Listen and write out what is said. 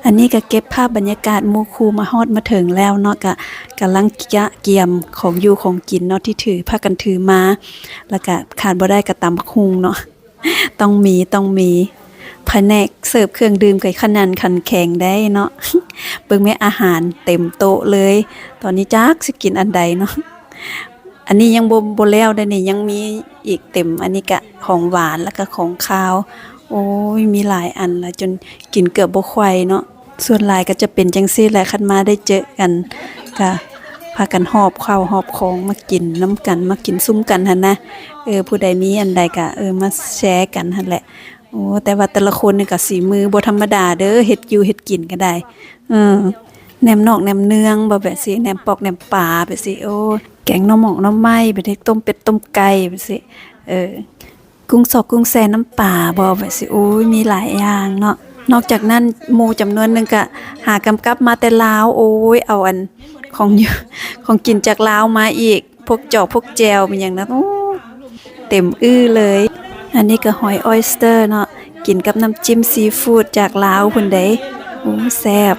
ອັນນີ້ກໍເກັບພາບບັນຍາກາດໝູ່ຄູ່ມາຮອດມາເຖິງແລ້ວເນາະ ກະກຳລັງຈະກຽມຂອງຢູ່ຂອງກິນເນາະ ທີ່ຖື ພາກັນຖືມາ ແລ້ວກະຂາດບໍ່ໄດ້ກໍຕຳບັກຫຸ່ງເນາະ ຕ້ອງມີ ຕ້ອງມີ ພະແນກເສີບເຄື່ອງດື່ມກໍຂະໜັນຂັນແຂງໄດ໋ເນາະ ເບິ່ງແມ້ ອາຫານເຕັມໂຕະເລີຍ ຕອນນີ້ຈັກຊິກິນອັນໃດເນາະ. ອັນນີ້ຍັງບໍ່ ບໍ່ແລ້ວເດ້ນີ້ ຍັງມີອີກເຕັມ ອັນນີ້ກະຂອງຫວານ ແລ້ວກະຂອງຄາວ ໂອ້ຍ ມີຫຼາຍອັນລະ ຈົນກິນເກືອບບໍ່ໄຂວເນາະ. ສ່ວນຫຼາຍກໍຈະເປັນຈັ່ງຊີ້ແຫຼະ ຄັນມາໄດ້ເຈີກັນ ກະພາກັນຫອບເຂົ້າຫອບຂອງມາກິນນຳກັນ ມາກິນຊຸມກັນຫັ້ນນະ ເອີ ຜູ້ໃດມີອັນໃດກະ ເອີ ມາແຊກັນຫັ້ນແຫຼະ. ໂອ້ ແຕ່ວ່າແຕ່ລະຄົນນີ້ກະສີມືບໍ່ທຳມະດາເດີ ເຮັດຢູ່ເຮັດກິນກໍໄດ້ ເອີ ແໜມນອກແໜມເໜືອງບໍ ແບບຊີ້ ແໜມປອກແໜມປາແບບຊີ້ ໂອ້ ແກງໜໍ່ໝອກໜໍ່ໄມ້ ແບບນີ້ ຕົ້ມເປັດຕົ້ມໄກ່ແບບຊີ້ ເອີ ກຸ້ງສອກກຸ້ງແຊ່ນ້ຳປາບໍ ແບບຊີ້ ໂອ້ຍ ມີຫຼາຍຢ່າງເນາະ. ນອກຈາກນັ້ນ ໝູ່ຈຳນວນໜຶ່ງກະຫາກຳກັບມາແຕ່ລາວ ໂອ້ຍ ເອົາອັນຂອງຢູ່ ຂອງກິນຈາກລາວມາອີກ ພວກຈອກພວກແຈ່ວ ມີຫຍັງນະ ໂອ້ ເຕັມອື້ເລີຍ. ອັນນີ້ກໍຫອຍອອຍສເຕີເນາະ ກິນກັບນ້ຳຈິ້ມຊີຟູດຈາກລາວພຸ້ນເດ້ ໂອ້ ແຊບ.